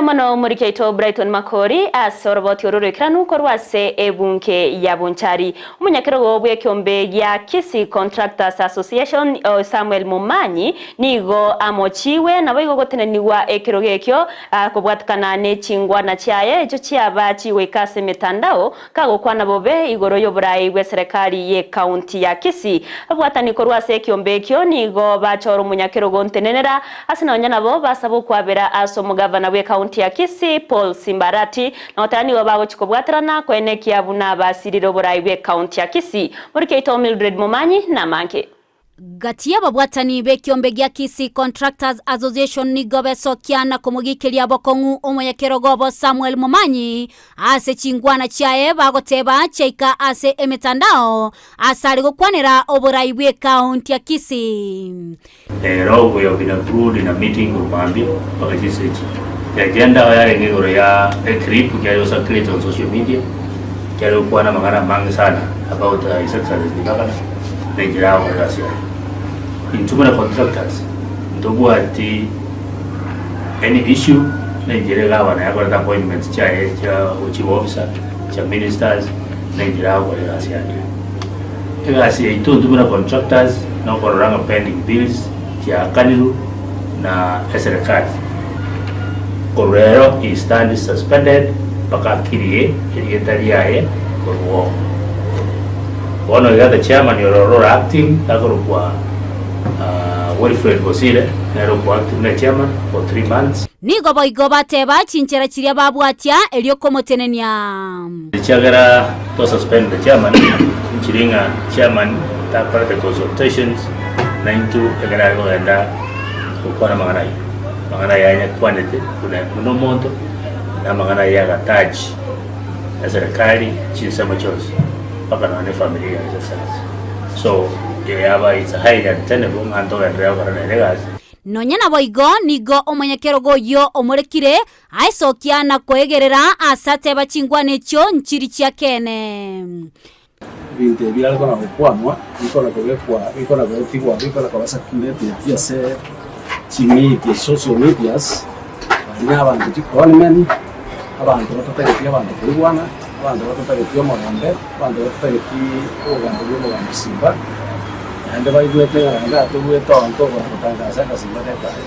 Mbuya mono omoriki oito Brighton Makori ase oroboti oro roikeranu korwa ase ebunge ya Bonchari. Omonyakerogo bw'ekeombe gia Kisii Contractors Association Samuel Momanyi nigo amochiwe naboigo gotenenigwa ekerogo ekio kobwatekana ne chingwana chiaye echio chiaba chigoika ase emetandao Kagokwana bobe igoro y'oboraai bw'eserekari y'ecounty ya Kisii, ababwatani korwa ase ekiombe ekio nigo bachora omonyakerogo ntenenera ase nonya nabo basaba okwabera ase omogavana bw'ecounty ya Kisii Paul Simba Arati na goteba nigo bagochia kobwaterana koenekia buna basirire oboraai bw'ecounty ya Kisii. Moriki oito Mildred Momanyi namange. Gati y'ababwatani b'ekiombe gia Kisii Contractors Association nigo besokia na komogikeria bokong'u omonyakerogo obo Samuel Momanyi ase chingwana chiaye bagoteba chiaika ase emetandao ase are gokwanera oborai bw'ekaunti ya Kisii. Ero we have been accrued in a meeting of mambia mpaka chinsa echi. The agenda yarenge igoro ya eclip kiare gocirculate on social media kiare gokwana amang'ana amange sana about His Excellency the Governor na enchera agokora egasi yaye. Intwe buna contractors ntobwati any issue na enchera egavana yakorete appointments chiaye chia chief officer, chia ministers na enchera agokora egasi yaye. Egasi yaito intwe buna contractors nokorora ng'a pending bills chiakanirwe na eserekari. Korwa ero he stands suspended mpaka akirie erieta riaye korwa oo. Bono iga the chairman ororo ore acting akorokwa Wilfred Bosire nere oko act buna chairman for 3 months. Nigo boigo bateba chinchera chiria babwatia erio komotenenia. Ekiagera to suspend the chairman nchiri ng'a chairman takorete consultations naintwe ekero are kogenda gokwana amang'ana ayio. Amang'ana ayio anyakwanete buna buna omonto na amang'ana ayio agatouch eserekari chinsemo chionsi mpaka nonya na efamiri ya His Excellency. So yaba it's highly untenable ng'a ntogenderere gokora nere egasi. Nonya naboigo nigo omonyakerogo oyio omorekire aesokia na koegerera ase ateba chingwana echio nchiri chi'ekeene. Ebinto ebi biare kona gokwanwa, bikona kobekwa, bikona goetigwa, bikona koba circulated ase chimedia, social medias, baria na abanto chiconmen, abanto batatageti abanto koigwana, abanto batatageti omorembe, abanto batatageti obogambi bwa omogambi Simba, naende baigwete ng'a naende atoruete oo ntokona gotangasa ng'a Simba netari.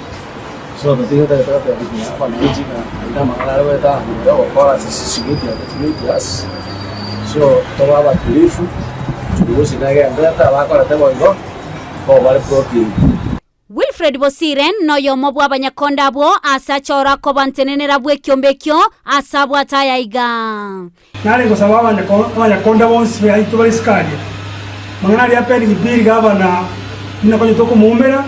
So totige totagete goteba ng'a abananchi ng'a naende amang'ana are goeta aa igoro ogokora ase social media medias, so tobe abatulifu, uchunguzi negenderete abakorete boigo, nabo bare plotting. Wilfred Bosire noyomo bw'abanyakonda abwo ase achora koba ntenenera bw'ekiombe ekio ase abwate aya iga. Nare ngosaba abanyakonda bonsi baito bare isiko aria, amang'ana aria a pending bill gavana buna konya tokomoumera,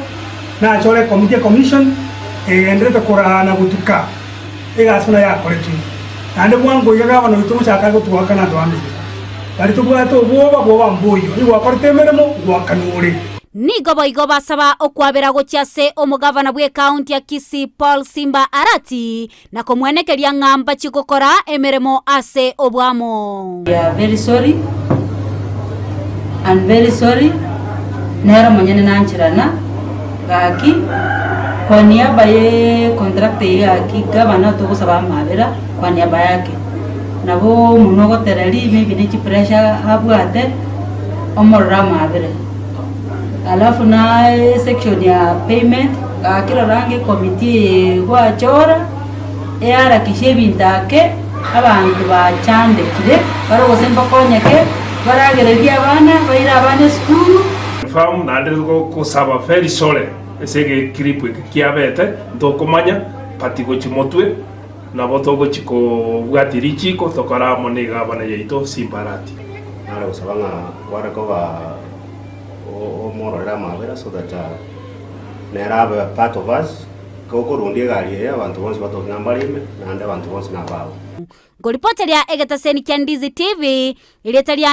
nachore ecommittee ecommission egenderete koraa na gotuka egasi buna yakoretwe. Naende bwango iga gavana oito ngochaka are gotuaka na atoamire. Baria tobwate obwoba bwoba mboiyo, onye gwakorete emeremo ngoakanwa ore. Nigo boigo basaba okwabera gochia ase omogavana bw'ekaunti ya Kisii Paul Simba Arati na komwenekeria ng'a mbachie gokora emeremo ase oboamo. We are very sorry and very sorry nere omonyene nancherana gaki kwa niaba ye contractor eye gaki gavana togosaba amabera kwa niaba yake. Nabo omonwe ogotereri maybe ne chipressure abwate omorore amabera. Alafu na esection ya payment gaki rora ange ecommittee eye gwachora eharakishe ebinto ake abanto bachandekire bare gose mbakonyeke baragererie abana baire abana esukuru. Confirm naende gosaba very sorry ase egeclip eke kiabete ntokomanya but gochia motwe nabo togochia kobwatia richiko tokore amo na egavana yaito Simba Arati. Nare gosaba ng'a kware koba omororere amabera so that nere abe a part of us, gokorundia egari eye abanto bonsi batoke ng'a mbare ime, naende abanto bonsi nababo. Nkoripoteria egetaseni kia Ndizi TV, erieta riane.